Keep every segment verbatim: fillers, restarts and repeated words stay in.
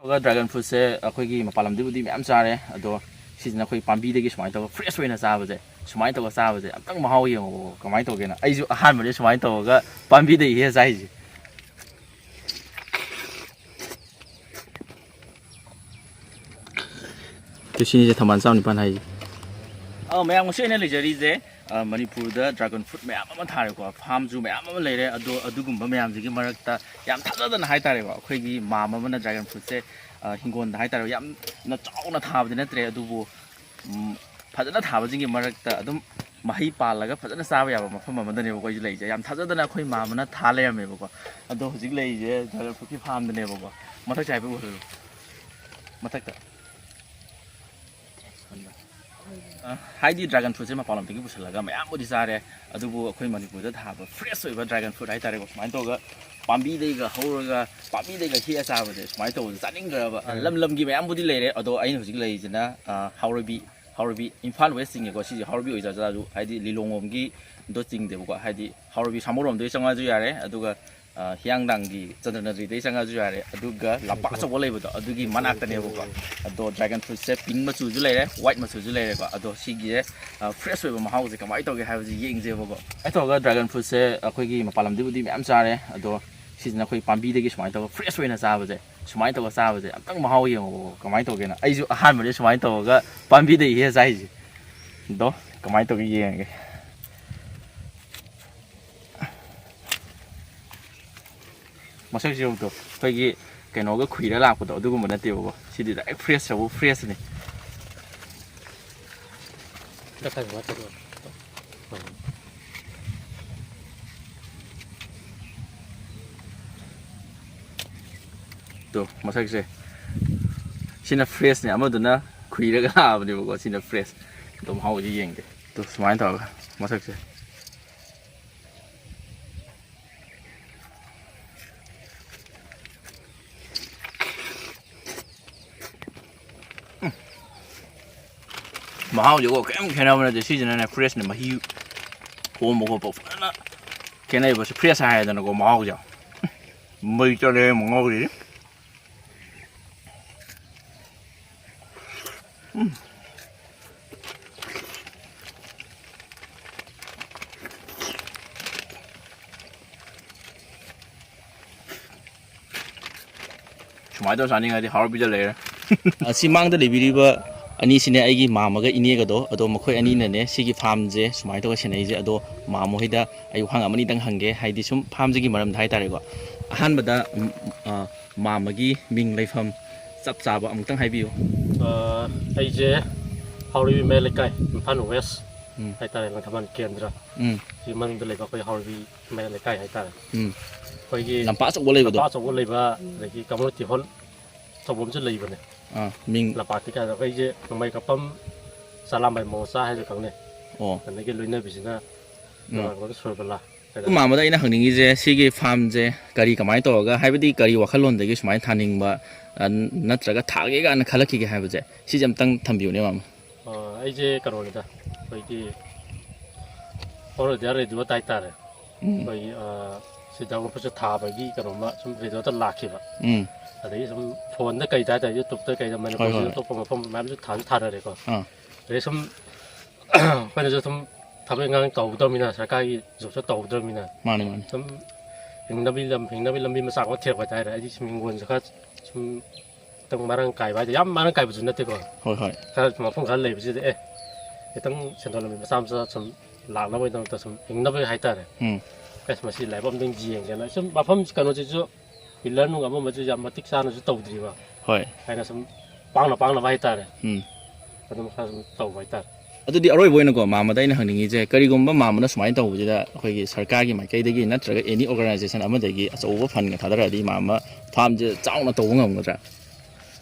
ꯑꯗꯨꯒ dragon fruitꯁꯦ ꯑꯩꯈꯣꯏꯒꯤ ꯃꯄꯥꯟ ꯂꯝꯗꯕꯨꯗꯤ ꯃꯌꯥꯝ ꯆꯥꯔꯦ, ꯑꯗꯣ ꯁꯤꯁꯤꯅ ꯑꯩꯈꯣꯏ ꯄꯥꯝꯕꯤꯗꯒꯤ ꯁꯨꯃꯥꯏꯅ ꯇꯧꯔꯒ fresh ꯑꯣꯏꯅ ꯆꯥꯕꯁꯦ, ꯁꯨꯃꯥꯏꯅ ꯇꯧꯔꯒ ꯆꯥꯕꯁꯦ ꯑꯝꯇꯪ ꯃꯍꯥꯎ ꯌꯦꯡꯉꯣ, ꯀꯃꯥꯏꯅ ꯇꯧꯒꯦꯅ꯫ ꯑꯩꯁꯨ ꯑꯍꯥꯟꯕꯅꯦ ꯁꯨꯃꯥꯏꯅ ꯇꯧꯔꯒ ꯄꯥꯝꯕꯤꯗꯒꯤ ꯍꯦꯛꯑ ꯆꯥꯏꯁꯦ꯫ ꯑꯗꯨ ꯁꯤꯅꯤꯁꯦ ꯊꯝꯕꯥꯜ ꯆꯥꯝ ꯅꯤꯄꯥꯟ ꯍꯥꯏꯁꯦ꯫ ꯑ, ꯃꯌꯥꯝ, ꯉꯁꯤ ꯑꯩꯅ ꯂꯩꯖꯔꯤꯁꯦ, ꯑ, ꯃꯅꯤꯄꯨꯔꯗ dragon fruit ꯃꯌꯥꯝ ꯑꯃ ꯊꯥꯔꯦꯀꯣ, farmꯁꯨ ꯃꯌꯥꯝ ꯑꯃ ꯂꯩꯔꯦ꯫ ꯑꯗꯣ ꯑꯗꯨꯒꯨꯝꯕ ꯃꯌꯥꯝꯁꯤꯒꯤ ꯃꯔꯛꯇ ꯌꯥꯝ ꯊꯥꯖꯗꯅ ꯍꯥꯏꯇꯥꯔꯦꯀꯣ, ꯑꯩꯈꯣꯏꯒꯤ ꯃꯥꯝ ꯑꯃꯅ dragon fruitꯁꯦ, ꯑ, ꯍꯤꯡꯒꯣꯜꯗ ꯍꯥꯏꯇꯥꯔꯦ, ꯌꯥꯝꯅ ꯆꯥꯎꯅ ꯊꯥꯕꯗꯤ ꯅꯠꯇ꯭ꯔꯦ, ꯑꯗꯨꯕꯨ, ꯎꯝ, ꯐꯖꯅ ꯊꯥꯕꯁꯤꯡꯒꯤ ꯃꯔꯛꯇ ꯑꯗꯨꯝ ꯃꯍꯩ ꯄꯥꯜꯂꯒ ꯐꯖꯅ ꯆꯥꯕ ꯌꯥꯕ ꯃꯐꯝ ꯑꯃꯗꯅꯦꯕꯀꯣ ꯑꯩꯁꯨ ꯂꯩꯔꯤꯁꯦ꯫ ꯌꯥꯝ ꯊꯥꯖꯗꯅ ꯑꯩꯈꯣꯏ ꯃꯥꯝ ꯑꯃꯅ ꯊꯥ ꯂꯩꯔꯝꯃꯦꯕꯀꯣ꯫ ꯑꯗꯣ ꯍꯧꯖꯤꯛ ꯂꯩꯔꯤꯁꯦ dragon fruitꯀꯤ farmꯗꯅꯦꯕꯀꯣ꯫ ꯃꯊꯛꯁꯦ ꯍꯥꯏꯐꯦꯠ ꯎꯍꯜꯂꯨ꯫ ꯃꯊꯛꯇ꯫ ꯑ, ꯍꯥꯏꯗꯤ dragon fruitꯁꯦ ꯃꯄꯥꯟ ꯂꯝꯗꯒꯤ ꯄꯨꯁꯤꯜꯂꯒ ꯃꯌꯥꯝꯕꯨꯗꯤ ꯆꯥꯔꯦ, ꯑꯗꯨꯕꯨ ꯑꯩꯈꯣꯏ ꯃꯅꯤꯄꯨꯔꯗ ꯊꯥꯕ fresh ꯑꯣꯏꯕ dragon fruit ꯍꯥꯏꯇꯥꯔꯦꯀꯣ, ꯁꯨꯃꯥꯏꯅ ꯇꯧꯔꯒ ꯄꯥꯝꯕꯤꯗꯩꯒ ꯍꯧꯔꯒ ꯄꯥꯝꯕꯤꯗꯩꯒ ꯍꯦꯛꯑ ꯆꯥꯕꯁꯦ, ꯁꯨꯃꯥꯏꯅ ꯇꯧꯕꯁꯦ ꯆꯥꯅꯤꯡꯈ꯭ꯔꯕ꯫ ꯑ, ꯎꯝ꯫ ꯂꯝ ꯂꯝꯒꯤ ꯃꯌꯥꯝꯕꯨꯗꯤ ꯂꯩꯔꯦ, ꯑꯗꯣ ꯑꯩꯅ ꯍꯧꯖꯤꯛ ꯂꯩꯔꯤꯁꯤꯅ, ꯑ, ꯍꯥꯎꯔꯩꯕꯤ, ꯍꯥꯎꯔꯩꯕꯤ, ꯏꯝꯐꯥꯜ West ꯆꯤꯡꯉꯦꯀꯣ꯫ ꯁꯤꯁꯦ ꯍꯥꯎꯔꯩꯕꯤ ꯑꯣꯏꯖꯔꯁꯨ, ꯍꯥꯏꯗꯤ ꯂꯤꯂꯣꯡꯂꯣꯝꯒꯤꯗꯣ ꯆꯤꯡꯗꯦꯕꯀꯣ, ꯍꯥꯏꯗꯤ ꯍꯥꯎꯔꯩꯕꯤ ꯁꯥꯃꯨꯔꯣꯝꯗꯒꯤ ꯆꯪꯉꯛꯑꯁꯨ ꯌꯥꯔꯦ, ꯑꯗꯨꯒ ꯑ, ꯍꯤꯌꯥꯡꯗꯥꯡꯒꯤ ꯆꯟꯗ꯭ꯔꯅꯒ꯭ꯔꯤꯗꯩ ꯆꯪꯉꯛꯑꯁꯨ ꯌꯥꯔꯦ, ꯑꯗꯨꯒ ꯂꯝꯄꯥꯛ ꯑꯆꯧꯕ ꯂꯩꯕꯗꯣ ꯑꯗꯨꯒꯤ ꯃꯅꯥꯛꯇꯅꯦꯕꯀꯣ꯫ ꯑꯗꯣ dragon fruitꯁꯦ pink ꯃꯆꯨꯁꯨ ꯂꯩꯔꯦ, white ꯃꯆꯨꯁꯨ ꯂꯩꯔꯦꯀꯣ꯫ ꯑꯗꯣ ꯁꯤꯒꯤ, ꯑ, fresh ꯑꯣꯏꯕ ꯃꯍꯥꯎꯁꯦ ꯀꯃꯥꯏꯅ ꯇꯧꯒꯦ ꯍꯥꯏꯕꯁꯦ ꯌꯦꯡꯁꯦꯕꯀꯣ꯫ ꯑꯩ ꯇꯧꯔꯒ dragon fruitꯁꯦ ꯑꯩꯈꯣꯏꯒꯤ ꯃꯄꯥꯟ ꯂꯝꯗꯕꯨꯗꯤ ꯃꯌꯥꯝ ꯆꯥꯔꯦ, ꯑꯗꯣ ꯁꯤꯁꯤꯅ ꯑꯩꯈꯣꯏ ꯄꯥꯝꯕꯤꯗꯒꯤ ꯁꯨꯃꯥꯏꯅ ꯇꯧꯔꯒ fresh ꯑꯣꯏꯅ ꯆꯥꯕꯁꯦ, ꯁꯨꯃꯥꯏꯅ ꯇꯧꯔꯒ ꯆꯥꯕꯁꯦ ꯑꯝꯇꯪ ꯃꯍꯥꯎ ꯌꯦꯡꯉꯣ, ꯀꯃꯥꯏꯅ ꯇꯧꯒꯦꯅ꯫ ꯑꯩꯁꯨ ꯑꯍꯥꯟꯕꯅꯦ ꯁꯨꯃꯥꯏꯅ ꯇꯧꯔꯒ ꯄꯥꯝꯕꯤꯗꯒꯤ ꯍꯦꯛꯑ ꯆꯥꯏꯁꯦ꯫ ꯑꯗꯣ ꯀꯃꯥꯏꯅ ꯇꯧꯒꯦ ꯌꯦꯡꯉꯒꯦ꯫ ꯃꯁꯛꯁꯤ ꯌꯦꯡꯉꯨ ꯇꯨ, ꯑꯩꯈꯣꯏꯒꯤ ꯀꯩꯅꯣꯒ ꯈꯨꯏꯔ ꯂꯥꯛꯄꯗꯣ ꯑꯗꯨꯒꯨꯝꯕ ꯅꯠꯇꯦꯕꯀꯣ꯫ ꯁꯤꯗꯤ direct fresh ꯇꯕꯨ fresh ꯅꯤ꯫ ꯇꯣ, ꯃꯁꯛꯁꯦ꯫ ꯁꯤꯅ fresh ꯅꯦ, ꯑꯃꯗꯨꯅ ꯈꯨꯏꯔꯒ ꯂꯥꯛꯑꯕꯅꯦꯕꯀꯣ꯫ ꯁꯤꯅ fresh꯫ ꯑꯗꯣ ꯃꯍꯥꯎꯁꯤ ꯌꯦꯡꯒꯦ꯫ ꯇꯨ, ꯁꯨꯃꯥꯏꯅ ꯇꯧꯔꯒ ꯃꯁꯛꯁꯦ꯫ ꯃꯍꯥꯎꯁꯦꯀꯣ ꯀꯩꯝ ꯈꯦꯠꯅꯕ ꯅꯠꯇꯦ꯫ ꯁꯤꯁꯤꯅꯅꯦ fresh ꯅꯦ, ꯃꯍꯤ ꯍꯣꯝꯕ ꯈꯣꯠꯄ ꯐꯖꯅ ꯈꯦꯠꯅꯩꯕ꯫ ꯁꯤ fresh ꯍꯥꯏꯔꯦꯗꯅꯀꯣ, ꯃꯍꯥꯎꯁꯦ ꯃꯩ ꯆꯠꯂꯦ ꯃꯉꯥꯎꯔꯤ꯫ ꯁꯨꯃꯥꯏꯅ ꯇꯧꯔ ꯆꯥꯅꯤꯡꯉꯗꯤ ꯍꯥꯎꯔ ꯄꯤꯖ ꯂꯩꯔꯦ꯫ ꯑꯁꯤ ꯃꯥꯡꯗ ꯂꯩꯕꯤꯔꯤꯕ ꯑꯅꯤꯁꯤꯅꯦ ꯑꯩꯒꯤ ꯃꯥꯝꯃꯒ ꯏꯅꯦꯒꯗꯣ꯫ ꯑꯗꯣ ꯃꯈꯣꯏ ꯑꯅꯤꯅꯅꯦ ꯁꯤꯒꯤ ꯐꯥꯔꯝꯁꯦ ꯁꯨꯃꯥꯏꯅ ꯇꯧꯔ ꯁꯦꯟꯅꯩꯁꯦ꯫ ꯑꯗꯣ ꯃꯥꯝꯃ ꯍꯣꯏꯗ ꯑꯩ ꯋꯥꯍꯪ ꯑꯃꯅꯤꯗꯪ ꯍꯪꯒꯦ, ꯍꯥꯏꯗꯤ ꯁꯨꯝ ꯐꯥꯔꯝꯁꯤꯒꯤ ꯃꯔꯝꯗ ꯍꯥꯏꯇꯥꯔꯦꯀꯣ꯫ ꯑꯍꯥꯟꯕꯗ, ꯎꯝ, ꯑ, ꯃꯥꯝꯃꯒꯤ ꯃꯤꯡ ꯂꯩꯐꯝ ꯆꯞ ꯆꯥꯕ ꯑꯃꯨꯛꯇꯪ ꯍꯥꯏꯕꯤꯌꯨ꯫ ꯑ, ꯑꯩꯁꯦ ꯍꯥꯎꯔꯩꯕꯤ ꯃꯌꯥꯏ ꯂꯩꯀꯥꯏ, ꯏꯝꯐꯥꯜ ꯋꯦꯁ ꯎꯝ꯫ ꯍꯥꯏꯇꯥꯔꯦ, ꯂꯪꯊꯕꯥꯜ ꯀꯦꯟꯗ꯭ꯔ꯫ ꯎꯝ꯫ ꯁꯤ ꯃꯅꯨꯡꯗ ꯂꯩꯕ ꯑꯩꯈꯣꯏ ꯍꯥꯎꯔꯩꯕꯤ ꯃꯌꯥꯏ ꯂꯩꯀꯥꯏ ꯍꯥꯏꯇꯥꯔꯦ꯫ ꯎꯝ꯫ ꯑꯩꯈꯣꯏꯒꯤ ꯂꯝꯄꯥꯛ ꯑꯆꯧꯕ ꯂꯩꯕꯗꯣ? ꯂꯝꯄꯥꯛ ꯑꯆꯧꯕ ꯂꯩꯕ, ꯑꯗꯒꯤ community hall ꯑꯆꯧꯕ ꯑꯃꯁꯨ ꯂꯩꯕꯅꯦ꯫ ꯑꯥ, ꯃꯤꯡ? ꯂꯝꯄꯥꯛꯇꯤ ꯀꯌꯥꯗ ꯑꯩꯈꯣꯏꯁꯦ ꯅꯣꯡꯃꯩ ꯀꯥꯞꯐꯝ ꯆꯥꯂꯥꯝꯕꯥꯏ ꯃꯣꯆꯥ ꯍꯥꯏꯅ ꯈꯪꯅꯩ꯫ ꯑꯣ꯫ ꯑꯗꯒꯤ ꯂꯣꯏꯅꯕꯤꯁꯤꯅ ꯎꯝ꯫ ꯇꯣꯉꯥꯟꯕ ꯁꯨꯔꯕꯂꯥ ꯍꯥꯏꯅ꯫ ꯃꯥꯝꯃꯗ ꯑꯩꯅ ꯍꯪꯅꯤꯡꯉꯤꯁꯦ, ꯁꯤꯒꯤ ꯐꯥꯔꯝꯁꯦ ꯀꯔꯤ, ꯀꯃꯥꯏꯅ ꯇꯧꯔꯒ, ꯍꯥꯏꯕꯗꯤ ꯀꯔꯤ ꯋꯥꯈꯜꯂꯣꯟꯗꯒꯤ ꯁꯨꯃꯥꯏꯅ ꯊꯥꯅꯤꯡꯕ, ꯑ, ꯅꯠꯇ꯭ꯔꯒ ꯊꯥꯒꯦ ꯀꯥꯏꯅ ꯈꯜꯂꯛꯈꯤꯒꯦ ꯍꯥꯏꯕꯁꯦ, ꯁꯤꯁꯦ ꯑꯝꯇꯪ ꯊꯝꯕꯤꯌꯨꯅꯦ, ꯃꯥꯝꯃ꯫ ꯑ, ꯑꯩꯁꯦ ꯀꯩꯅꯣꯅꯤꯗ, ꯑꯩꯈꯣꯏꯒꯤ all India radio ꯍꯥꯏꯇꯥꯔꯦ꯫ ꯎꯝ꯫ ꯑꯩꯈꯣꯏꯒꯤ, ꯑ, ꯁꯤ ꯗ꯭ꯔꯥꯒꯟ ꯐ꯭ꯔꯨꯠꯁꯦ ꯊꯥꯕꯒꯤ ꯀꯩꯅꯣꯝꯃ ꯁꯨꯝ radioꯗ ꯂꯥꯛꯈꯤꯕ꯫ ꯎꯝ꯫ ꯑꯗꯒꯤ ꯁꯨꯝ phoneꯗ ꯀꯩꯗ ꯍꯥꯏꯇꯥꯔꯦ, YouTubeꯇ ꯀꯩꯗ ꯍꯣꯏ, ꯃꯅꯤꯄꯨꯔꯒꯤ ꯍꯣꯏ꯫ ꯑꯇꯣꯞꯄ ꯃꯐꯝ ꯃꯌꯥꯝꯁꯨ ꯊꯥꯁꯨ ꯊꯥꯅꯔꯦꯀꯣ꯫ ꯑꯥ꯫ ꯑꯗꯩ ꯁꯨꯝ ꯑꯩꯈꯣꯏꯅꯁꯨ ꯁꯨꯝ ꯊꯕꯛ ꯏꯪꯈꯥꯡ ꯇꯧꯍꯧꯗ꯭ꯔꯕꯅꯤꯅ, ꯁꯔꯀꯥꯔꯒꯤ jobꯁꯨ ꯇꯧꯍꯧꯗ꯭ꯔꯕꯅꯤꯅ, ꯃꯥꯅꯦ, ꯃꯥꯅꯦ꯫ ꯁꯨꯝ ꯍꯤꯡꯅꯕꯒꯤ ꯂꯝ-, ꯍꯤꯡꯅꯕꯒꯤ ꯂꯝꯕꯤ ꯃꯆꯥ ꯑꯃ ꯊꯤꯔꯛꯄ ꯍꯥꯏꯇꯥꯔꯦ꯫ ꯑꯩꯗꯤ ꯁꯨꯝ ꯍꯤꯡꯒꯣꯜꯁꯨ ꯈꯔ ꯁꯨꯝ ꯈꯤꯇꯪ ꯃꯔꯥꯡ ꯀꯥꯏꯕ ꯍꯥꯏꯗꯤ, ꯌꯥꯝ ꯃꯔꯥꯡ ꯀꯥꯏꯕꯁꯨ ꯅꯠꯇꯦꯀꯣ꯫ ꯍꯣꯏ, ꯍꯣꯏ꯫ ꯈꯔ ꯃꯐꯝ ꯈꯔ ꯂꯩꯕꯁꯤꯗ, ꯑꯦ, ꯈꯤꯇꯪ ꯁꯦꯟꯗꯣꯟ ꯂꯝꯕꯤ ꯃꯆꯥ ꯃꯆꯥ ꯁꯨꯝ ꯂꯥꯛꯅꯕꯒꯤꯗꯃꯛꯇ ꯁꯨꯝ ꯍꯤꯡꯅꯕꯒꯤ ꯍꯥꯏꯇꯥꯔꯦ꯫ ꯎꯝ꯫ ꯑꯁ, ꯃꯁꯤ ꯂꯥꯏꯕꯛ ꯑꯝꯇꯪ ꯌꯦꯡꯒꯦꯅ꯫ ꯁꯨꯝ ꯃꯐꯝ ꯀꯩꯅꯣꯁꯤꯁꯨ pillar ꯅꯨꯡ ꯑꯃ ꯑꯃꯁꯨ ꯌꯥꯝ ꯃꯇꯤꯛ ꯆꯥꯅꯁꯨ ꯇꯧꯗ꯭ꯔꯤꯕ꯫ ꯍꯣꯏ꯫ ꯍꯥꯏꯅ ꯁꯨꯝ ꯄꯥꯡꯅ ꯄꯥꯡꯅꯕ ꯍꯥꯏꯇꯥꯔꯦ꯫ ꯎꯝ꯫ ꯑꯗꯨꯝ ꯈꯔ ꯁꯨꯝ ꯇꯧꯕ ꯍꯥꯏꯇꯥꯔꯦ꯫ ꯑꯗꯨꯗꯤ ꯑꯔꯣꯏꯕ ꯑꯣꯏꯅꯀꯣ, ꯃꯥꯃꯗ ꯑꯩꯅ ꯍꯪꯅꯤꯡꯉꯤꯁꯦ, ꯀꯔꯤꯒꯨꯝꯕ ꯃꯥꯃꯅ ꯁꯨꯃꯥꯏꯅ ꯇꯧꯕꯁꯤꯗ ꯑꯩꯈꯣꯏꯒꯤ ꯁꯔꯀꯥꯔꯒꯤ ꯃꯥꯏꯀꯩꯗꯒꯤ ꯅꯠꯇ꯭ꯔꯒ any organization ꯑꯃꯗꯒꯤ ꯑꯆꯧꯕ fund ꯊꯥꯗꯔꯛꯑꯗꯤ ꯃꯥꯃ farmꯁꯦ ꯆꯥꯎꯅ ꯇꯧꯕ ꯉꯝꯒꯗ꯭ꯔꯥ?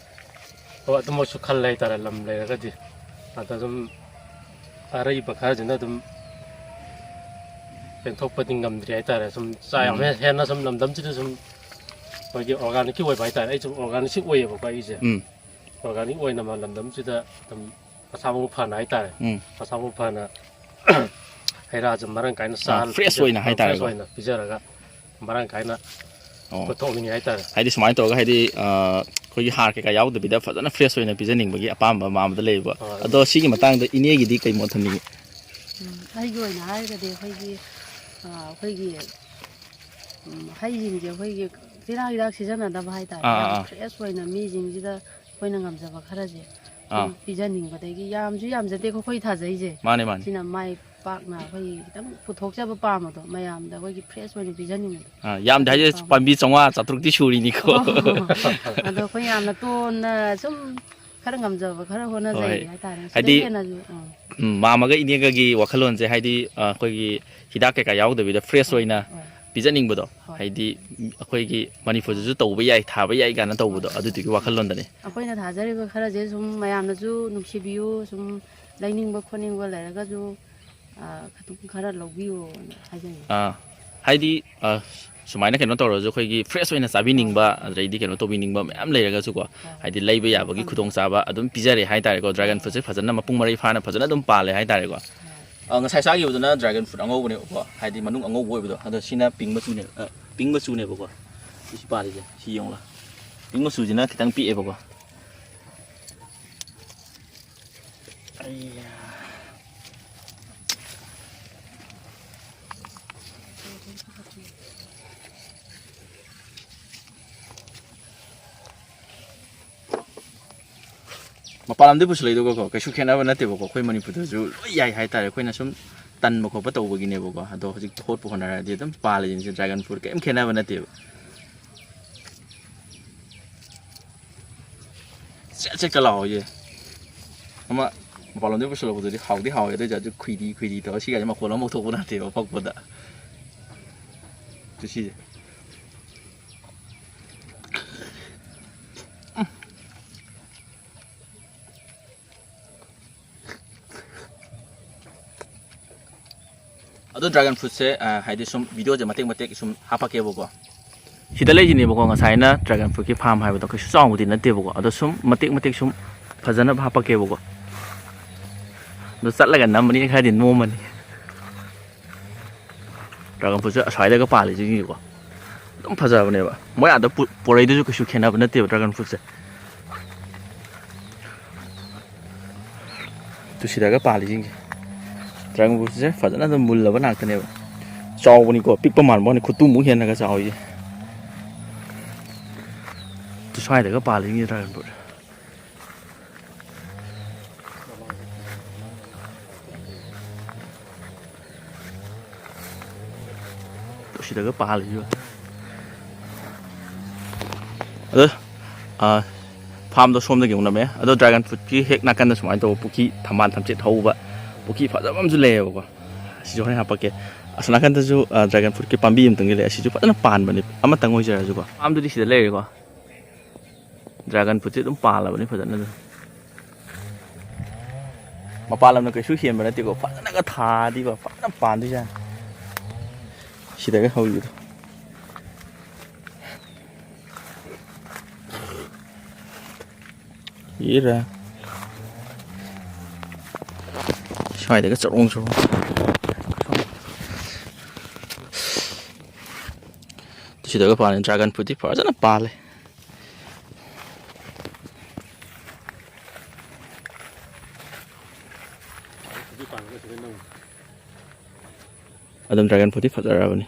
ꯍꯣꯏ, ꯑꯗꯨꯃꯛꯁꯨ ꯈꯜꯂꯦ ꯍꯥꯏꯇꯥꯔꯦ, ꯂꯝ ꯂꯩꯔꯒꯗꯤ꯫ ꯑꯗ ꯑꯗꯨꯝ ꯑꯔꯩꯕ ꯈꯔꯁꯤꯅ ꯑꯗꯨꯝ ꯄꯦꯟꯊꯣꯛꯄꯗꯤ ꯉꯝꯗ꯭ꯔꯤ ꯍꯥꯏꯇꯥꯔꯦ꯫ ꯁꯨꯝ ꯆꯥ ꯌꯥꯝ ꯎꯝ꯫ ꯍꯦꯟꯅ ꯁꯨꯝ ꯂꯝꯗꯝꯁꯤꯗ ꯁꯨꯝ ꯑꯩꯈꯣꯏꯒꯤ organicꯀꯤ ꯑꯣꯏꯕ ꯍꯥꯏꯇꯥꯔꯦ꯫ ꯑꯩꯁꯨ organicꯁꯤ ꯑꯣꯏꯌꯦꯕꯀꯣ ꯑꯩꯁꯦ꯫ ꯎꯝ꯫ Organic ꯑꯣꯏꯅ ꯃ-, ꯂꯝꯗꯝꯁꯤꯗ ꯑꯗꯨꯝ ꯃꯁꯥ ꯃꯎ ꯐꯅ ꯍꯥꯏꯇꯥꯔꯦ꯫ ꯎꯝ꯫ ꯃꯁꯥ ꯃꯎ ꯐꯅ ꯍꯩ ꯔꯥꯁꯦ ꯃꯔꯥꯡ ꯀꯥꯏꯅ ꯑꯥ, ꯆꯥꯍꯜ-, fresh ꯄꯤꯖ-, ꯑꯣꯏꯅ ꯑꯥ, ꯍꯥꯏꯇꯥꯔꯦꯀꯣ꯫ Fresh ꯑꯣꯏꯅ ꯄꯤꯖꯔꯒ ꯃꯔꯥꯡ ꯀꯥꯏꯅ ꯑꯣ꯫ ꯄꯨꯊꯣꯛꯅꯤꯡꯉꯦ ꯍꯥꯏꯇꯥꯔꯦ꯫ ꯍꯥꯏꯗꯤ ꯁꯨꯃꯥꯏꯅ ꯇꯧꯔꯒ, ꯍꯥꯏꯗꯤ, ꯑ, ꯑꯩꯈꯣꯏꯒꯤ ꯍꯥꯔ ꯀꯩꯀꯥ ꯌꯥꯎꯗꯕꯤꯗ ꯐꯖꯅ ꯐ꯭ꯔꯦꯁ ꯑꯣꯏꯅ ꯄꯤꯖꯅꯤꯡꯕꯒꯤ ꯑꯄꯥꯝꯕ ꯃꯥꯃꯗ ꯂꯩꯕ꯫ ꯍꯣꯏ꯫ ꯑꯗꯣ ꯁꯤꯒꯤ ꯃꯇꯥꯡꯗ ꯏꯅꯦꯒꯤꯗꯤ ꯀꯩ ꯃꯣꯠ ꯊꯝꯅꯤꯡꯉꯤ? ꯎꯝ, ꯑꯩꯒꯤ ꯑꯣꯏꯅ ꯍꯥꯏꯔꯒꯗꯤ ꯑꯩꯈꯣꯏꯒꯤ, ꯑ, ꯑꯩꯈꯣꯏꯒꯤ, ꯎꯝ, ꯍꯩꯁꯤꯡꯁꯦ ꯑꯩꯈꯣꯏꯒꯤ ꯇꯤꯜꯍꯥꯠ ꯍꯤꯗꯥꯛ ꯁꯤꯖꯤꯟꯅꯗꯕ ꯍꯥꯏꯇꯥꯔꯦ꯫ ꯑꯥ, ꯑꯥ, ꯌꯥꯝ ꯑꯥ꯫ ꯐ꯭ꯔꯦꯁ ꯑꯣꯏꯅ ꯃꯤꯁꯤꯡꯁꯤꯗ ꯑꯩꯈꯣꯏꯅ ꯉꯝꯖꯕ ꯈꯔꯁꯦ ꯑꯥ꯫ ꯁꯨꯝ ꯄꯤꯖꯅꯤꯡꯕꯗꯒꯤ, ꯌꯥꯝꯁꯨ ꯌꯥꯝꯖꯗꯦꯀꯣ ꯑꯩꯈꯣꯏ ꯊꯥꯖꯩꯁꯦ꯫ ꯃꯥꯅꯦ, ꯃꯥꯅꯦ꯫ ꯁꯤꯅ ꯃꯥꯏ ꯄꯥꯛꯅ ꯑꯩꯈꯣꯏꯒꯤ ꯈꯤꯇꯪ ꯄꯨꯊꯣꯛꯆꯕ ꯄꯥꯝꯕꯗꯣ, ꯃꯌꯥꯝꯗ ꯑꯩꯈꯣꯏꯒꯤ ꯐ꯭ꯔꯦꯁ ꯑꯣꯏꯅ ꯄꯤꯖꯅꯤꯡꯕꯗꯣ꯫ ꯑꯥ, ꯌꯥꯝꯗꯦ ꯍꯥꯏꯁꯦ, ꯑꯗꯨ ꯄꯥꯝꯃꯤ꯫ ꯄꯥꯝꯕꯤ ꯆꯥꯝꯃꯉꯥ ꯆꯥꯇ꯭ꯔꯨꯛꯇꯤ ꯁꯨꯔꯤꯅꯤꯀꯣ꯫ ꯑꯗꯣ ꯑꯩꯈꯣꯏ ꯌꯥꯝꯅ ꯇꯣꯟꯅ ꯁꯨꯝ ꯈꯔ ꯉꯝꯖꯕ ꯈꯔ ꯍꯣꯠꯅꯖꯩ ꯍꯣꯏ꯫ ꯍꯥꯏꯇꯥꯔꯦ꯫ ꯍꯥꯏꯗꯤ, ꯁꯤꯗꯒꯤ ꯍꯦꯟꯅꯁꯨ, ꯑꯥ꯫ ꯎꯝ, ꯃꯥꯃꯒ ꯏꯅꯦꯒꯒꯤ ꯋꯥꯈꯜꯂꯣꯟꯁꯦ, ꯍꯥꯏꯗꯤ, ꯑ, ꯑꯩꯈꯣꯏꯒꯤ ꯍꯤꯗꯥꯛ ꯀꯩꯀꯥ ꯌꯥꯎꯗꯕꯤꯗ ꯐ꯭ꯔꯦꯁ ꯍꯣꯏ, ꯑꯣꯏꯅ ꯍꯣꯏ꯫ ꯄꯤꯖꯅꯤꯡꯕꯗꯣ, ꯍꯣꯏ꯫ ꯍꯥꯏꯗꯤ, ꯑꯩꯈꯣꯏꯒꯤ ꯃꯅꯤꯄꯨꯔꯗꯁꯨ ꯇꯧꯕ ꯌꯥꯏ, ꯊꯥꯕ ꯌꯥꯏ ꯀꯥꯏꯅ ꯇꯧꯕꯗꯣ, ꯍꯣꯏ꯫ ꯑꯗꯨꯗꯨꯒꯤ ꯋꯥꯈꯜꯂꯣꯟꯗꯅꯤ꯫ ꯑꯩꯈꯣꯏꯅ ꯊꯥꯖꯔꯤꯕ ꯈꯔꯁꯦ ꯁꯨꯝ ꯃꯌꯥꯝꯅꯁꯨ ꯅꯨꯡꯁꯤꯕꯤꯌꯨ, ꯁꯨꯝ ꯂꯩꯅꯤꯡꯕ ꯈꯣꯠꯅꯤꯡꯕ ꯂꯩꯔꯒꯁꯨ, ꯑ, ꯑꯗꯨꯝ ꯈꯔ ꯂꯧꯕꯤꯌꯣꯅ ꯍꯥꯏꯖꯅꯤꯡꯉꯤ꯫ ꯑꯥ, ꯍꯥꯏꯗꯤ, ꯑ, ꯁꯨꯃꯥꯏꯅ ꯀꯩꯅꯣ ꯇꯧꯔꯁꯨ, ꯑꯩꯈꯣꯏꯒꯤ ꯐ꯭ꯔꯦꯁ ꯑꯣꯏꯅ ꯆꯥꯕꯤꯅꯤꯡꯕ, ꯍꯣꯏ꯫ ꯑꯗꯩꯗꯤ ꯀꯩꯅꯣ ꯇꯧꯕꯤꯅꯤꯡꯕ ꯃꯌꯥꯝ ꯂꯩꯔꯒꯁꯨꯀꯣ, ꯍꯣꯏ꯫ ꯍꯥꯏꯗꯤ ꯂꯩꯕ ꯑꯗꯨꯝ ꯌꯥꯕꯒꯤ ꯐꯪꯉꯦ꯫ ꯈꯨꯗꯣꯡꯆꯥꯕ ꯑꯗꯨꯝ ꯄꯤꯖꯔꯦ ꯍꯥꯏꯇꯥꯔꯦꯀꯣ꯫ ꯗ꯭ꯔꯥꯒꯟ ꯍꯣꯏ꯫ ꯐ꯭ꯔꯨꯠꯁꯦ ꯐꯖꯅ ꯃꯄꯨꯡ ꯃꯔꯩ ꯐꯥꯅ ꯐꯖꯅ ꯑꯗꯨꯝ ꯄꯥꯜꯂꯦ ꯍꯥꯏꯇꯥꯔꯦꯀꯣ꯫ ꯍꯣꯏ꯫ ꯑ, ꯉꯁꯥꯏ ꯆꯥꯈꯤꯕꯗꯨꯅ ꯗ꯭ꯔꯥꯒꯟ ꯐ꯭ꯔꯨꯠ ꯑꯉꯧꯕꯅꯦꯕꯀꯣ, ꯍꯥꯏꯗꯤ ꯃꯅꯨꯡ ꯑꯉꯧꯕ ꯑꯣꯏꯕꯗꯣ, ꯑꯗꯣ ꯁꯤꯅ ꯄꯤꯡ ꯃꯆꯨꯅꯦ, ꯑ, ꯄꯤꯡ ꯃꯆꯨꯅꯦꯕꯀꯣ꯫ ꯁꯤ ꯄꯥꯜꯂꯤꯁꯦ, ꯁꯤ ꯌꯦꯡꯉꯨꯂꯥ꯫ ꯄꯤꯡ ꯃꯆꯨꯁꯤꯅ ꯈꯤꯇꯪ ꯄꯤꯛꯑꯦꯕꯀꯣ꯫ ꯑꯩꯌꯥ꯫ ꯃꯄꯥꯟ ꯂꯝꯗꯒꯤ ꯄꯨꯁꯤꯜꯂꯛꯏꯗꯨꯒꯀꯣ ꯀꯩꯁꯨ ꯈꯦꯠꯅꯕ ꯅꯠꯇꯦꯕꯀꯣ꯫ ꯑꯩꯈꯣꯏ ꯃꯅꯤꯄꯨꯔꯗꯁꯨ ꯂꯣꯏ ꯌꯥꯏ ꯍꯥꯏꯇꯥꯔꯦ꯫ ꯑꯩꯈꯣꯏꯅ ꯁꯨꯝ ꯇꯟꯕ ꯈꯣꯠꯄ ꯇꯧꯕꯒꯤꯅꯦꯕꯀꯣ꯫ ꯑꯗꯣ ꯍꯧꯖꯤꯛ ꯍꯣꯠꯄ ꯍꯣꯠꯅꯔꯗꯤ ꯑꯗꯨꯝ ꯄꯥꯜꯂꯤꯁꯤꯡꯁꯦ ꯗ꯭ꯔꯥꯒꯟ ꯐ꯭ꯔꯨꯠ ꯀꯩꯝ ꯈꯦꯠꯅꯕ ꯅꯠꯇꯦꯕ꯫ ꯆꯦꯛ ꯆꯦꯛꯀ ꯂꯥꯎꯋꯦ꯫ ꯑꯃ ꯃꯄꯥꯟꯂꯣꯝꯗꯒꯤ ꯄꯨꯁꯤꯜꯂꯛꯄꯗꯨꯗꯤ ꯍꯥꯎꯗꯤ ꯍꯥꯎꯋꯦ, ꯑꯗꯨ ꯑꯣꯏꯇꯥꯔꯁꯨ ꯈꯨꯏꯗꯤ ꯈꯨꯏꯗꯤ ꯇꯧꯔ ꯁꯤꯒꯥꯏꯁꯦ ꯃꯈꯣꯜ ꯑꯃꯐꯥꯎ ꯊꯣꯛꯄ ꯅꯠꯇꯦꯕ ꯄꯛꯄꯗ꯫ ꯁꯤꯁꯦ꯫ ꯑꯗꯣ ꯗ꯭ꯔꯥꯒꯟ ꯐ꯭ꯔꯨꯠꯁꯦ, ꯑ, ꯍꯥꯏꯗꯤ ꯁꯨꯝ ꯚꯤꯗꯤꯑꯣꯁꯦ ꯃꯇꯦꯛ ꯃꯇꯦꯛ ꯁꯨꯝ ꯍꯥꯞꯄꯛꯀꯦꯕꯀꯣ꯫ ꯁꯤꯗ ꯂꯩꯁꯤꯅꯦꯕꯀꯣ, ꯉꯁꯥꯏꯅ ꯗ꯭ꯔꯥꯒꯟ ꯐ꯭ꯔꯨꯠꯀꯤ ꯐꯥꯔꯝ ꯍꯥꯏꯕꯗꯣ ꯀꯩꯁꯨ ꯆꯥꯎꯕꯗꯤ ꯅꯠꯇꯦꯕꯀꯣ꯫ ꯑꯗꯣ ꯁꯨꯝ ꯃꯇꯦꯛ ꯃꯇꯦꯛ ꯁꯨꯝ ꯐꯖꯅꯕ ꯍꯥꯞꯄꯛꯀꯦꯕꯀꯣ꯫ ꯑꯗꯣ ꯆꯠꯂꯒ ꯅꯝꯕꯅꯤꯅ ꯈꯔꯗꯤ ꯅꯣꯝꯃꯅꯤ꯫ ꯗ꯭ꯔꯥꯒꯟ ꯐ꯭ꯔꯨꯠꯁꯦ ꯑꯁ꯭ꯋꯥꯏꯗꯒ ꯄꯥꯜꯂꯤꯁꯤꯡꯁꯤꯀꯣ꯫ ꯌꯥꯝ ꯐꯖꯕꯅꯦꯕ꯫ ꯃꯣꯏ ꯑꯥꯗ ꯄꯨ-, ꯄꯣꯔꯛꯏꯗꯨꯁꯨ ꯀꯩꯁꯨ ꯈꯦꯠꯅꯕ ꯅꯠꯇꯦꯕ dragon fruitꯁꯦ꯫ ꯇꯨ ꯁꯤꯗꯒ ꯄꯥꯜꯂꯤꯁꯤꯡꯁꯦ dragon fruitꯁꯦ ꯐꯖꯅ ꯑꯗꯨꯝ ꯃꯨꯜꯂꯕ ꯉꯥꯛꯇꯅꯦꯕ꯫ ꯆꯥꯎꯕꯅꯤꯀꯣ, ꯄꯤꯛꯄ ꯃꯥꯟꯕ ꯋꯥꯅꯤ, ꯈꯨꯇꯨꯃꯨꯛ ꯍꯦꯟꯅꯒ ꯆꯥꯎꯋꯤꯁꯦ꯫ ꯇꯨ ꯁ꯭ꯋꯥꯏꯗꯒ ꯄꯥꯜꯂꯤꯁꯤꯡꯁꯦ dragon fruit꯫ ꯁꯤꯗꯒ ꯄꯥꯜꯂꯤꯁꯤꯕ꯫ ꯑꯗꯣ, ꯑꯥ, farmꯗꯣ ꯁꯣꯝꯗꯒꯤ ꯑꯃꯨꯛ ꯅꯝꯃꯛꯑꯦ꯫ ꯑꯗꯣ dragon fruitꯀꯤ ꯍꯦꯛ ꯅꯥꯀꯟꯗ ꯁꯨꯃꯥꯏꯅ ꯇꯧꯕ ꯄꯨꯈ꯭ꯔꯤ, ꯊꯝꯕꯥꯜ ꯊꯝꯆꯦꯠ ꯍꯧꯕ ꯄꯨꯈ꯭ꯔꯤ ꯐꯖꯕ ꯑꯃꯁꯨ ꯂꯩꯌꯦꯕꯀꯣ꯫ ꯑꯁꯤꯁꯨ ꯍꯣꯔꯦꯟ ꯍꯥꯄꯛꯀꯦ꯫ ꯑꯁꯣꯝ ꯅꯥꯀꯟꯗꯁꯨ, ꯑꯥ, dragon fruitꯀꯤ ꯄꯥꯝꯕꯤ ꯑꯃꯇꯪꯗꯤ ꯂꯩ꯫ ꯑꯁꯤꯁꯨ ꯐꯖꯅ ꯄꯥꯟꯕꯅꯤ, ꯑꯃꯇꯪ ꯑꯣꯏꯖꯔꯁꯨꯀꯣ꯫ Farmꯗꯨꯗꯤ ꯁꯤꯗ ꯂꯩꯔꯦꯀꯣ꯫ Dragon fruitꯁꯦ ꯑꯗꯨꯝ ꯄꯥꯜꯂꯕꯅꯤ ꯐꯖꯅ ꯑꯗꯨꯝ꯫ ꯃꯄꯥꯟ ꯂꯝꯅ ꯀꯩꯁꯨ ꯍꯦꯟꯕ ꯅꯠꯇꯦꯀꯣ, ꯐꯖꯅꯒ ꯊꯥꯗꯤꯀꯣ, ꯐꯖꯅ ꯄꯥꯟꯗꯣꯏꯖꯥꯠꯅꯤ꯫ ꯁꯤꯗꯒ ꯍꯧꯔꯤꯕꯗꯣ꯫ ꯏꯔꯥ꯫ ꯁ꯭ꯋꯥꯏꯗꯒ ꯆꯔꯣꯡ ꯆꯔꯣꯡ꯫ ꯁꯤꯗꯒ ꯄꯥꯜꯂꯦ, dragon fruitꯇꯤ ꯐꯖꯅ ꯄꯥꯜꯂꯦ꯫ ꯑꯗꯨꯝ dragon fruitꯇꯤ ꯐꯖꯔꯕꯅꯤ꯫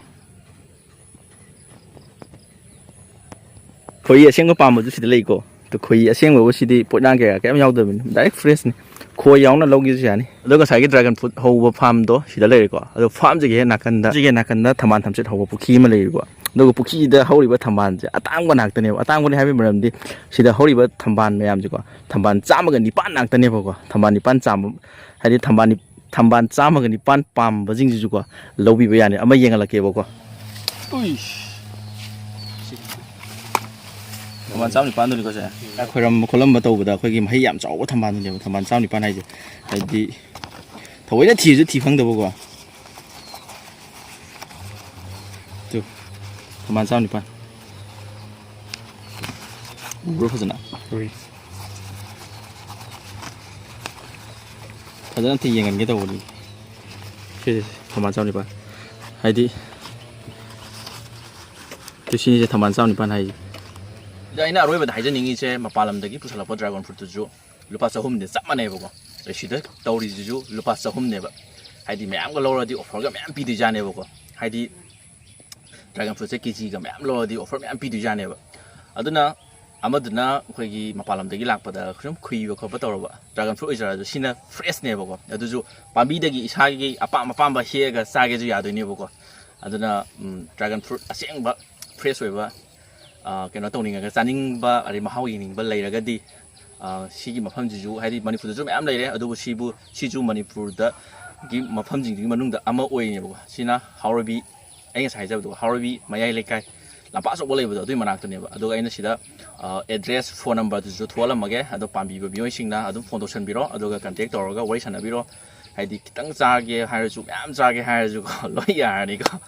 ꯈꯣꯏꯍꯤ ꯑꯁꯦꯡꯕ ꯄꯥꯝꯕꯁꯨ ꯁꯤꯗ ꯂꯩꯀꯣ꯫ ꯑꯗꯣ ꯈꯣꯏꯍꯤ ꯑꯁꯦꯡꯕꯕꯨ ꯁꯤꯗꯤ ꯄꯣꯠꯌꯥꯟ ꯀꯩꯀꯥ ꯀꯩꯝ ꯌꯥꯎꯗꯕꯅꯤ, direct freshꯅꯤ꯫ ꯈꯣꯏ ꯌꯥꯎꯅ ꯂꯧꯒꯦꯁꯨ ꯌꯥꯅꯤ꯫ ꯑꯗꯣ ꯉꯁꯥꯏꯒꯤ dragon fruit ꯍꯧꯕ farmꯗꯣ ꯁꯤꯗ ꯂꯩꯔꯦꯀꯣ꯫ ꯑꯗꯣ farmꯁꯤꯒꯤ ꯍꯦꯛ ꯅꯥꯀꯟꯗ, ꯁꯤꯒꯤ ꯍꯦꯛ ꯅꯥꯀꯟꯗ ꯊꯝꯕꯥꯜ ꯊꯝꯆꯦꯠ ꯍꯧꯕ ꯄꯨꯈ꯭ꯔꯤ ꯑꯃ ꯂꯩꯔꯦꯀꯣ꯫ ꯑꯗꯨꯒ ꯄꯨꯈ꯭ꯔꯤꯁꯤꯗ ꯍꯧꯔꯤꯕ ꯊꯝꯕꯥꯜꯁꯦ ꯑꯇꯥꯡꯕ ꯉꯥꯛꯇꯅꯦꯕ꯫ ꯑꯇꯥꯡꯕꯅꯤ ꯍꯥꯏꯕꯒꯤ ꯃꯔꯝꯗꯤ ꯁꯤꯗ ꯍꯧꯔꯤꯕ ꯊꯝꯕꯥꯜ ꯃꯌꯥꯝꯁꯦꯀꯣ, ꯊꯝꯕꯥꯜ ꯆꯥꯝꯃꯒ ꯅꯤꯄꯥꯟ ꯉꯥꯛꯇꯅꯦꯕꯀꯣ꯫ ꯊꯝꯕꯥꯜ ꯅꯤꯄꯥꯟ ꯆꯥꯝꯕ, ꯍꯥꯏꯗꯤ ꯊꯝꯕꯥꯜ ꯅꯤ-, ꯊꯝꯕꯥꯜ ꯆꯥꯝꯃꯒ ꯅꯤꯄꯥꯟ ꯄꯥꯝꯕꯁꯤꯡꯁꯤꯁꯨꯀꯣ, ꯂꯧꯕꯤꯕ ꯌꯥꯅꯤ꯫ ꯑꯃ ꯌꯦꯡꯍꯜꯂꯛꯀꯦꯕꯀꯣ꯫ ꯎꯏꯁ꯫ ꯊꯝꯕꯥꯜ ꯆꯥꯝ ꯅꯤꯄꯥꯟꯗꯨꯅꯤꯀꯣ ꯁꯦ꯫ ꯈꯣꯏꯔꯝꯕ ꯈꯣꯠꯂꯝꯕ ꯇꯧꯕꯗ ꯑꯩꯈꯣꯏꯒꯤ ꯃꯍꯩ ꯌꯥꯝ ꯆꯥꯎꯕ ꯊꯝꯕꯥꯜꯗꯨꯅꯦꯕ ꯊꯝꯕꯥꯜ ꯆꯥꯝ ꯅꯤꯄꯥꯟ ꯍꯥꯏꯁꯦ꯫ ꯍꯥꯏꯗꯤ ꯊꯑꯣꯏꯅ ꯊꯤꯔꯁꯨ ꯊꯤ ꯐꯪꯗꯕꯀꯣ꯫ ꯇꯨ, ꯊꯝꯕꯥꯜ ꯆꯥꯝ ꯅꯤꯄꯥꯟ꯫ ꯎꯕ꯭ꯔꯣ ꯐꯖꯅ? ꯎꯏ꯫ ꯐꯖꯅ ꯑꯝꯇ ꯌꯦꯡꯍꯟꯒꯦ ꯇꯧꯕꯅꯤ꯫ ꯁꯤꯁꯦ ꯊꯝꯕꯥꯜ ꯆꯥꯝ ꯅꯤꯄꯥꯟ꯫ ꯍꯥꯏꯗꯤ ꯀꯦ ꯖꯤꯁꯦ ꯊꯝꯕꯥꯜ ꯆꯥꯝ ꯅꯤꯄꯥꯟ ꯍꯥꯏꯁꯦ꯫ ꯑꯗ ꯑꯩꯅ ꯑꯔꯣꯏꯕꯗ ꯍꯥꯏꯖꯅꯤꯡꯉꯤꯁꯦ, ꯃꯄꯥꯟ ꯂꯝꯗꯒꯤ ꯄꯨꯁꯜꯂꯛꯄ dragon fruitꯇꯨꯁꯨ ꯂꯨꯄꯥ ꯆꯍꯨꯝꯗꯤ ꯆꯞ ꯃꯥꯟꯅꯩꯕꯀꯣ꯫ ꯑꯗ ꯁꯤꯗ ꯇꯧꯔꯤꯁꯤꯁꯨ ꯂꯨꯄꯥ ꯆꯍꯨꯝꯅꯦꯕ꯫ ꯍꯥꯏꯗꯤ ꯃꯌꯥꯝꯒ ꯂꯧꯔꯗꯤ offerꯒ ꯃꯌꯥꯝ ꯄꯤꯗꯣꯏꯖꯥꯠꯅꯦꯕꯀꯣ꯫ ꯍꯥꯏꯗꯤ dragon fruitꯁꯦ ꯀꯦ ꯖꯤꯒ ꯃꯌꯥꯝ ꯂꯧꯔꯗꯤ offer ꯃꯌꯥꯝ ꯄꯤꯗꯣꯏꯖꯥꯠꯅꯦꯕ꯫ ꯑꯗꯨꯅ ꯑꯃꯗꯨꯅ ꯑꯩꯈꯣꯏꯒꯤ ꯃꯄꯥꯟ ꯂꯝꯗꯒꯤ ꯂꯥꯛꯄꯗ ꯁꯨꯝ ꯈꯨꯏꯕ ꯈꯣꯠꯄ ꯇꯧꯔꯕ dragon fruit ꯑꯣꯏꯖꯔꯁꯨ, ꯁꯤꯅ freshꯅꯦꯕꯀꯣ꯫ ꯑꯗꯨꯁꯨ ꯄꯥꯝꯕꯤꯗꯒꯤ ꯏꯁꯥꯒꯤ ꯑꯄꯥꯝ ꯑꯄꯥꯝꯕ ꯍꯦꯛꯑꯒ ꯆꯥꯒꯦꯁꯨ ꯌꯥꯗꯣꯏꯅꯦꯕꯀꯣ꯫ ꯑꯗꯨꯅ ꯎꯝ, dragon fruit ꯑꯁꯦꯡꯕ fresh ꯑꯣꯏꯕ, ꯑ, ꯀꯩꯅꯣ ꯇꯧꯅꯤꯡꯉꯒ, ꯆꯥꯅꯤꯡꯕ ꯑꯗꯩ ꯃꯍꯥꯎ ꯌꯦꯡꯅꯤꯡꯕ ꯂꯩꯔꯒꯗꯤ, ꯑ, ꯁꯤꯒꯤ ꯃꯐꯝꯁꯤꯁꯨ, ꯍꯥꯏꯗꯤ ꯃꯅꯤꯄꯨꯔꯗꯁꯨ ꯃꯌꯥꯝ ꯂꯩꯔꯦ, ꯑꯗꯨꯕꯨ ꯁꯤꯕꯨ, ꯁꯤꯁꯨ ꯃꯅꯤꯄꯨꯔꯗꯒꯤ ꯃꯐꯝꯁꯤꯡꯗꯨꯒꯤ ꯃꯅꯨꯡꯗ ꯑꯃ ꯑꯣꯏꯔꯤꯅꯦꯕꯀꯣ꯫ ꯁꯤꯅ ꯍꯥꯎꯔꯩꯕꯤ, ꯑꯩ ꯉꯁꯥꯏ ꯍꯥꯏꯖꯕꯗꯣ, ꯍꯥꯎꯔꯩꯕꯤ ꯃꯌꯥꯏ ꯂꯩꯀꯥꯏ ꯂꯝꯄꯥꯛ ꯑꯆꯧꯕ ꯂꯩꯕꯗꯣ, ꯑꯗꯨꯒꯤ ꯃꯅꯥꯛꯇꯅꯦꯕ꯫ ꯑꯗꯨꯒ ꯑꯩꯅ ꯁꯤꯗ, ꯑ, address, phone numberꯗꯨꯁꯨ ꯊꯣꯛꯍꯜꯂꯝꯃꯒꯦ꯫ ꯑꯗꯣ ꯄꯥꯝꯕꯤꯕ ꯃꯤꯑꯣꯏꯁꯤꯡꯅ ꯑꯗꯨꯝ phone ꯇꯧꯁꯟꯕꯤꯔꯣ, ꯑꯗꯨꯒ contact ꯇꯧꯔꯒ ꯋꯥꯔꯤ ꯁꯥꯟꯅꯕꯤꯔꯣ꯫ ꯍꯥꯏꯗꯤ ꯈꯤꯇꯪ ꯆꯥꯒꯦ ꯍꯥꯏꯔꯁꯨ, ꯃꯌꯥꯝ ꯆꯥꯒꯦ ꯍꯥꯏꯔꯁꯨꯀꯣ, ꯂꯣꯏ ꯌꯥꯔꯅꯤꯀꯣ꯫